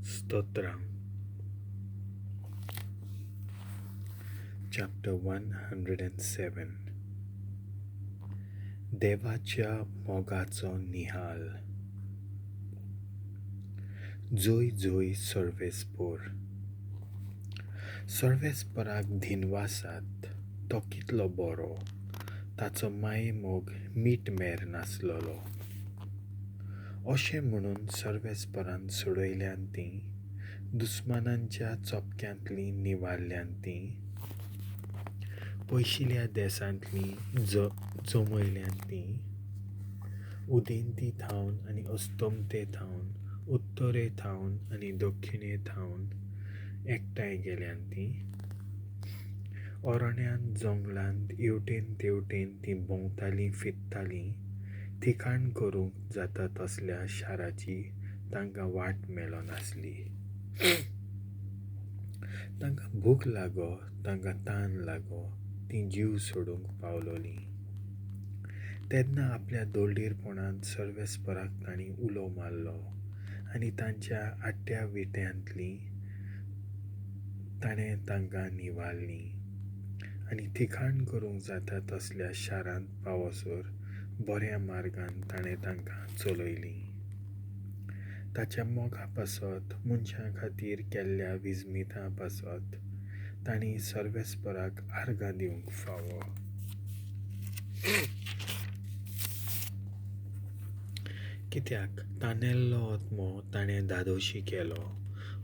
स्तोत्रां. Chapter 107. देवाच्या मोगाचो निहाल. जोय जोय सर्वेस्पोर. सर्वेस्पराक धिनवासात, तो कितलो बरो, ताचो माये मोग मीठ मेर नासलेलो. अशें म्हणून सर्वेस्परान सोडयल्यान तीं, दुस्मानांच्या चपक्यांतलीं निवारल्यान तीं, पयशिल्या देसांतलीं जमयल्यान तीं, उदेंती थावन आनी अस्तमते थावन, उत्तरे थावन आनी दक्षिणे थावन एकठांय गेल्यान तीं. अरण्यांत जंगलांत हेवटेन तेवटेन तीं भोंवतालीं फिरतालीं, ठिकाण करूंक जाता तसल्या शाराची तांकां वाट मेळनासली. तांकां भूक लागो, तांकां तान लागो, तीं जीव सोडूंक पावलोलीं. तेन्ना आपल्या दोलदीरपणांत सर्वेस्पराक तांणी उलो मारलो आनी तांच्या आट्या विट्यांतलीं ताणें तांकां निवारलीं आनी ठिकाण करूंक जाता तसल्या शारांत पावसर बऱ्या मार्गान ताणें तांकां चलयलीं. ताच्या मोगा पासत, मनशां खातीर केल्ल्या विजमितां पासत तांणी सर्वेस्पराक आर्गां दिवंक फावो. कित्याक तानेल्लो आत्मो ताणें धादोशी केलो,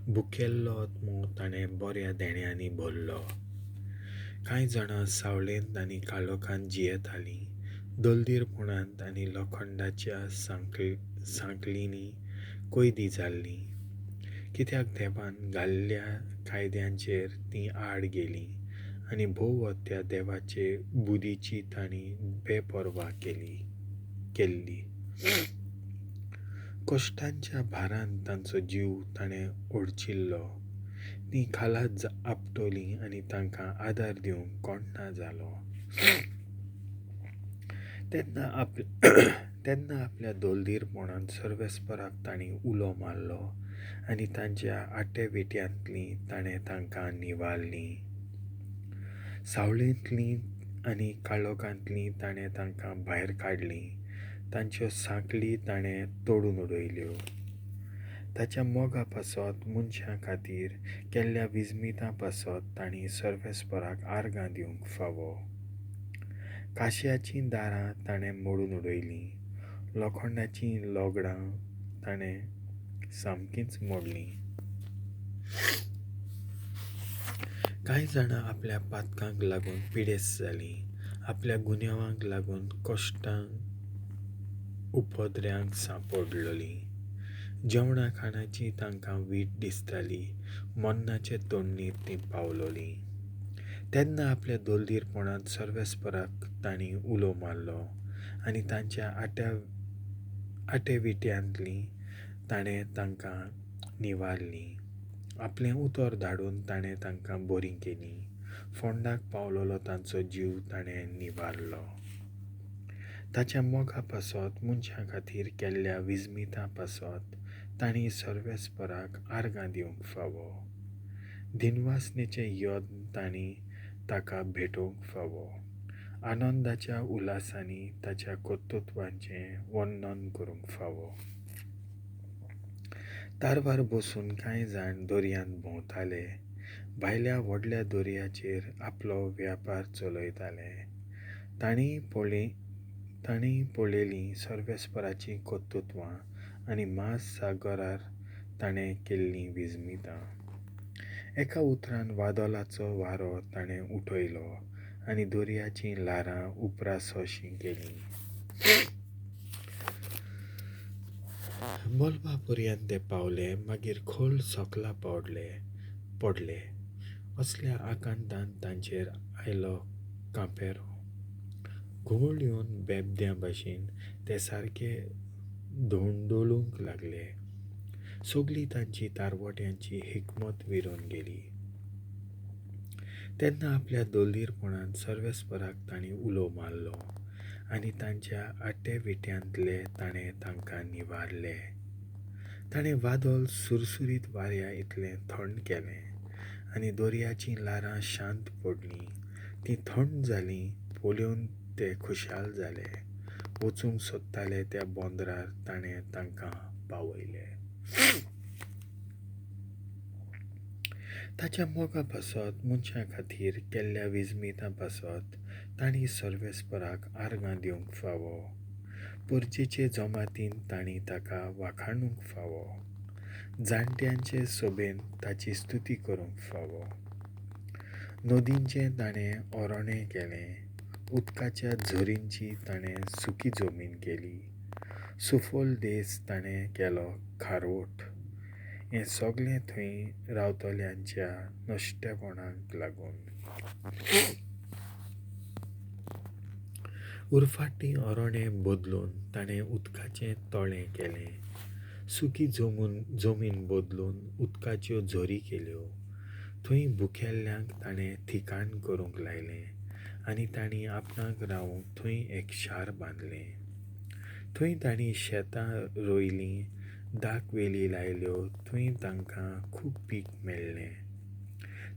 भुकेल्लो आत्मो ताणें बऱ्या देण्यांनी भरलो. कांय जाणां सावळेंत आनी काळोखांत जियेतालीं, दलदीरपणांत आनी लोखंडाच्या सांकळींनी कैदी जाल्लीं. कित्याक देवान घाल्ल्या कायद्यांचेर तीं आड गेलीं आनी भोव त्या देवाचे बुदीची तांणी बेपर्वा केल्ली. कश्टांच्या भारान तांचो जीव ताणें ओडचिल्लो. तीं खाला आपटलीं आनी तांकां आदार दिवंक कोण ना जालो. तेन्ना आपल्या दोलदीरपणांत सर्वेस्पराक तांणी उलो मारलो आनी तांच्या आटे विट्यांतलीं ताणें तांकां निवारलीं. सावळेंतलीं आनी काळोखांतलीं ताणें तांकां भायर काडलीं, तांच्यो सांकळी ताणें तोडून उडयल्यो. ताच्या मोगा पासत, मनशां खातीर केल्ल्या विजमितां पासत तांणी सर्वेस्पराक आर्गां दिवंक फावो. काशयाचीं दारां ताणें मोडून उडयलीं, लोखंडाचीं लोगडां ताणें सामकींच मोडलीं. कांय जाणां आपल्या पातकांक लागून पिडेस्त जालीं, आपल्या गुन्यांवांक लागून कश्टांक उपद्र्यांक सांपडलोलीं. जेवणा खाणाची तांकां वीट दिसताली, मन्नाचे तोडणीर तीं पावलोलीं. तेन्ना आपल्या दोलदीरपणांत सर्वेस्पराक तांणी उलो मारलो आनी तांच्या आटे विट्यांतलीं ताणें तांकां निवारलीं. आपलें उतर धाडून ताणें तांकां बरीं केलीं, फोंडाक पावलोलो तांचो जीव ताणें निवारलो. ताच्या मोगा पासत, मनशां खातीर केल्ल्या विजमितां पासत तांणी सर्वेस्पराक आर्गां दिवंक फावो. धिनवासनेचें यत्न तांणी ताका भेटोवंक फावो. आनंदाच्या उल्हासांनी ताच्या कर्तृत्वाचें वर्णन करूंक फावो. तारवार बसून कांय जाण दर्यांत भोंवताले, भायल्या व्हडल्या दर्याचेर आपलो व्यापार चलयताले. तांणी पळयलीं सर्वेस्पराचीं कर्तृत्वां आनी म्हासागरार ताणें केल्लीं विजमितां. एका उतरान वादळाचो वारो ताणें उठयलो आनी दर्याचीं ल्हारां उपरासोशीं केलीं. मलबा पर्यंत ते पावले, मागीर खोल सकला पडले. असल्या आकांतान तांचेर आयलो कांपेरो. घुंवळ येवन बेबद्यां भाशेन ते सारके धोंडोळूंक लागले. सगली तांची तारवट्यांची हिकमत विरून गेली. तेन्ना आपल्या दोलदीरपणांत सर्वेस्पराक तांणी उलो मारलो आनी तांच्या आटे विट्यांतले ताणें तांकां निवारले. ताणें वादळ सुरसुरीत वाऱ्या इतलें थंड केलें आनी दर्याचीं ल्हारां शांत पडलीं. तीं थंड जालीं पळोवन ते खुशाल जाले. वचूंक सोदताले त्या बोंदरार ताणें तांकां पावयले. ताच्या मोगा पासत मनशां खातीर केल्ल्या विजमितां पासत तांणी सर्वेस्पराक आर्गां दिवंक फावो. परजेचे जमातीन तांणी ताका वाखाणूंक फावो. जाणट्यांचे सोबेन ताची स्तुती करूंक फावो. नदींचें ताणें ओरणें केलें, उदकाच्या झरींची ताणें सुकी जमीन केली. सुफल देस ताणें केलो खारवट. हें सगलें थंय रावतल्यांच्या नश्टेपणाक लागून. उरफाटीं ओरणें बदलून ताणें उदकाचें तळें केलें. सुकी जमीन बदलून उदकाच्यो झरी केल्यो. थंय भुकेल्ल्यांक ताणें ठिकाण करूंक लायलें आनी तांणी आपणाक रावूंक थंय एक शार बांदलें. थंय तांणी शेतां रोयलीं, दाक वेली लायल्यो. थंय तांकां खूब पीक मेळ्ळें.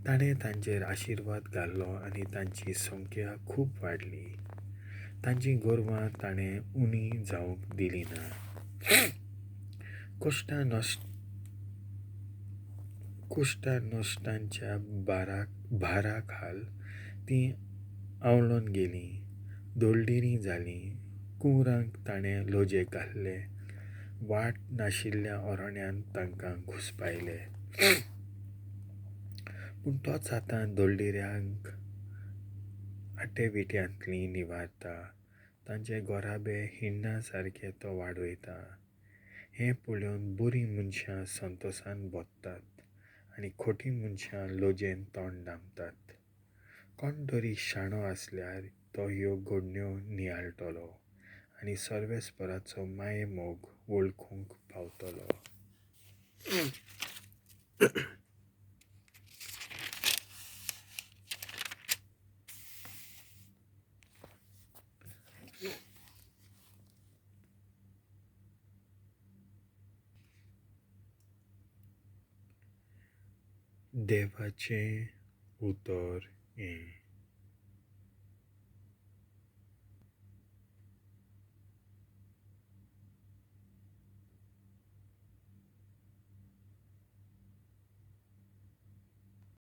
ताणें तांचेर आशिर्वाद घालो आनी तांची संख्या खूब वाडली. तांची गोरवां ताणें उणी जावंक दिली ना. कुश्टा नश्टांच्या भारा खाल तीं आंवळून गेलीं, दोळडिरीं जालीं. कुंवरांक ताणें लजे घाल्ले. वाट नाशिल्ल्या ओरण्यांत तांकां घुसपायले. पूण तोच आतां दोळडिऱ्यांक आटेविट्यांतलीं निवारता. तांचे गोराबे हिण्णा सारके तो वाडयता. हें पळोवन बरीं मनशां संतोसान बोत्तात आनी खोटी मनशां लजेन तोंड दामतात. कोण तरी शाणो आसल्यार तो ह्यो घडण्यो नियाळटलो आनी सर्वेस्पराचो माये मोग वळखूंक पावतलो. देवाचें उतर हें.